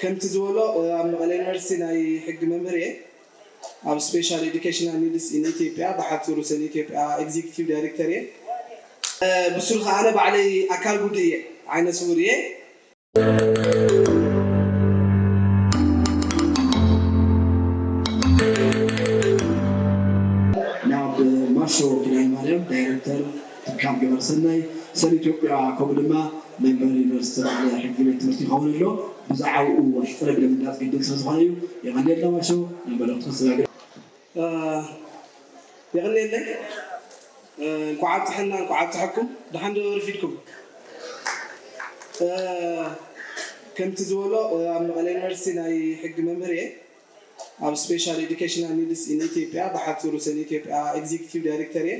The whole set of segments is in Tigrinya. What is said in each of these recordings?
ከምቲ ዝበሎ ኣብ መቐለ ዩኒቨርሲቲ ናይ ሕጊ መምህር እየ። ኣብ ስፔሻል ኤዱኬሽናል ኒድስ ኢን ኢትዮጵያ፣ ብሓፂሩ ሰን ኢትዮጵያ፣ ኤግዚኪቲቭ ዳይሬክተር እየ። ብስሩ ከዓነ ባዕለይ ኣካል ጉዱእ እየ፣ ዓይነ ስውር እየ። ናብ ማሾ ኪዳነ ማርያም፣ ዳይረክተር ትካል ገበርሰናይ ሰን ኢትዮጵያ፣ ከምኡ ድማ መምህር ዩኒቨርሲቲ መቐለ ሕጊ ቤት ትምህርቲ ይኸውን ኣሎ። ብዛዕባኡ ሕፅር ኢለ ምግላፅ ግድን ስለ ዝኾነ እዩ። የቐንየልና ማሾ፣ ንመልእኽቱ ከሰጋግር። የቐንየለይ። እንኳዕ ኣብፀሐና፣ እንኳዕ ኣብፀሐኩም። ደሓን ዶ ረፊድኩም? ከምቲ ዝበሎ ኣብ መቐለ ዩኒቨርሲቲ ናይ ሕጊ መምህር እየ። ኣብ ስፔሻል ኤዱኬሽናል ኒድስ ኢን ኢትዮጵያ፣ ብሓፂሩ ሰን ኢትዮጵያ፣ ኤግዚኪቲቭ ዳይሬክተር እየ።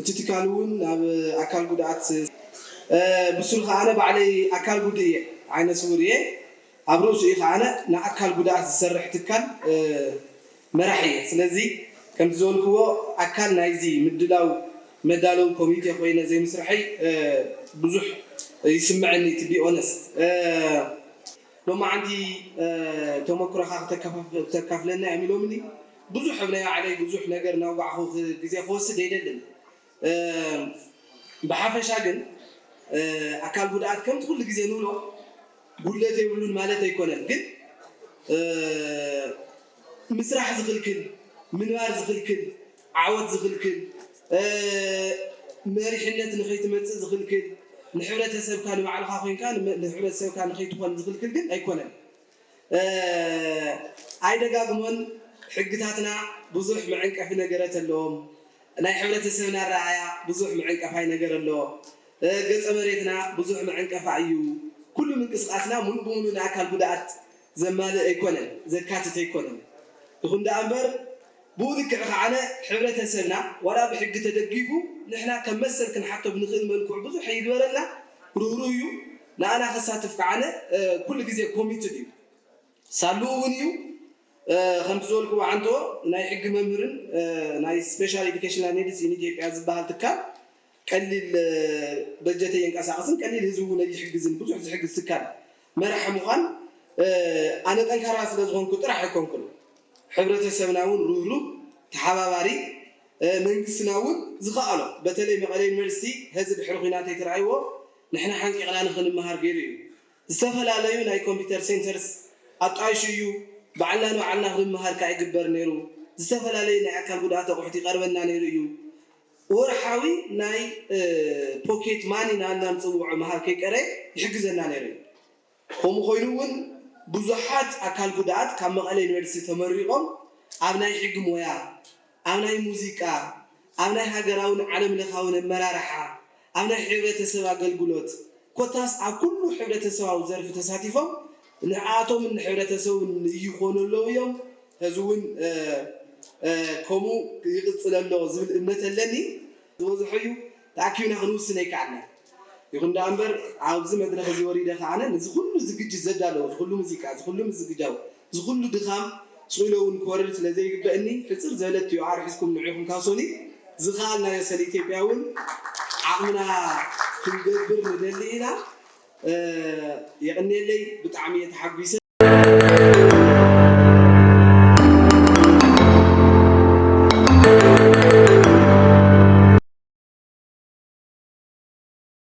እቲ ትካል እውን ኣብ ኣካል ጉድኣት፣ ብስሩ ከዓነ ባዕለይ ኣካል ጉዱእ እየ፣ ዓይነ ስውር እየ። ኣብ ርእሱ እዩ ከዓነ ንኣካል ጉድኣት ዝሰርሕ ትካል መራሕ እየ። ስለዚ ከምቲ ዝበልክዎ ኣካል ናይዚ ምድላው መዳለዊ ኮሚቴ ኮይነ ዘይምስርሐይ ብዙሕ ይስምዐኒ፣ to be honest። ሎማዓንቲ ተመክሮኻ ክተካፍለና እዮም ኢሎምኒ። ብዙሕ ኣብ ናይ ባዕለይ ብዙሕ ነገር እናውጋዕኹ ግዜ ክወስድ ኣይደልን። ብሓፈሻ ግን ኣካል ጉድኣት ከምቲ ኩሉ ግዜ ንብሎ ጉድለት የብሉን ማለት ኣይኮነን። ግን ምስራሕ ዝኽልክል፣ ምንባር ዝኽልክል፣ ዓወት ዝኽልክል፣ መሪሕነት ንኸይትመጽእ ዝኽልክል፣ ንሕብረተሰብካ ንባዕልኻ ኮይንካ ንመ- ንሕብረተሰብካ ንኸይትኾን ዝኽልክል ግን ኣይኮነን። ኣይደጋግሞን። ሕግታትና ብዙሕ መዐንቀፊ ነገረት ኣለዎም። ናይ ሕብረተሰብና ኣረኣእያ ብዙሕ መዐንቀፋይ ነገር ኣለዎ። ገፀ መሬትና ብዙሕ መዐንቀፋ እዩ። ኩሉ ምንቅስቃስና ሙሉእ ብሙሉእ ንኣካል ጉድኣት ዘማልእ ኣይኮነን፣ ዘካትት ኣይኮነን። ይኹን ደኣ እምበር ብኡ ልክዕ ከዓነ ሕብረተሰብና ዋላ ብሕጊ ተደጊፉ ንሕና ከም መሰል ክንሓቶ ብንኽእል መልክዑ ብዙሕ ይግበረልና፣ ርህሩህ እዩ። ንኣና ከሳትፍ ከዓነ ኩሉ ግዜ ኮሚትድ እዩ። ሳሉ እውን እዩ። ከምቲ ዝበልክዎ ዓንቶ ናይ ሕጊ መምህርን ናይ ስፔሻል ኤዱኬሽናል ኒድስ ኢን ኢትዮጵያ ዝበሃል ትካል ቀሊል በጀት ኣየንቀሳቕስን ቀሊል ህዝቢ እውን ኣይሕግዝን። ብዙሕ ዝሕግዝ ትካል መራሒ ምዃን ኣነ ጠንካራ ስለ ዝኾንኩ ጥራሕ ኣይኮንኩን። ሕብረተሰብና እውን ርህሩህ፣ ተሓባባሪ፣ መንግስትና እውን ዝኸኣሎ፣ በተለይ መቐለ ዩኒቨርሲቲ ሕዚ ድሕሪ ኲናት ኣይተረኣይዎ ንሕና ሓንቂቕና ንኽንመሃር ገይሩ እዩ። ዝተፈላለዩ ናይ ኮምፒውተር ሴንተርስ ኣጣይሹ እዩ። ባዕልና ንባዕልና ክንመሃር ከዓ ይግበር ነይሩ። ዝተፈላለዩ ናይ ኣካል ጉድኣት ኣቑሑት ይቐርበና ነይሩ እዩ። ወርሓዊ ናይ ፖኬት ማኒ ናልና ንፅውዖ ምሃብ ከይቀረ ይሕግዘና ነይሩ እዩ። ከምኡ ኮይኑ እውን ብዙሓት ኣካል ጉድኣት ካብ መቐለ ዩኒቨርሲቲ ተመሪቖም ኣብ ናይ ሕጊ ሞያ፣ ኣብ ናይ ሙዚቃ፣ ኣብ ናይ ሃገራውን ዓለም ለኻውን ኣመራርሓ፣ ኣብ ናይ ሕብረተሰብ ኣገልግሎት ኮታስ ኣብ ኩሉ ሕብረተሰባዊ ዘርፊ ተሳቲፎም ንዓኣቶምን ንሕብረተሰቡን ይኾኑ ኣለዉ እዮም። ሕዚ እውን ከምኡ ይቕፅል ኣሎ ዝብል እምነት ኣለኒ። ዝበዝሖ እዩ ተኣኪብና ክንውስን ኣይከኣልናን። ይኹን ደኣ እምበር ኣብዚ መድረኽ እዚ ወሪደ ከዓነ ነዚ ኩሉ ዝግጅት ዘዳለወ፣ እዚ ኩሉ ሙዚቃ፣ እዚ ኩሉ ምዝግጃው፣ እዚ ኩሉ ድኻም ስቕ ኢሉ እውን ክወርድ ስለ ዘይግበእኒ ሕፅር ዝበለት ቲኦኣር ሒዝኩም ንዒኹም ካብ ሶኒ ዝኸኣልናዮ ሰለ ኢትዮጵያ እውን ዓቕምና ክንገብር ንደሊ ኢና። የቐንየለይ፣ ብጣዕሚ እየ ተሓጒሰ።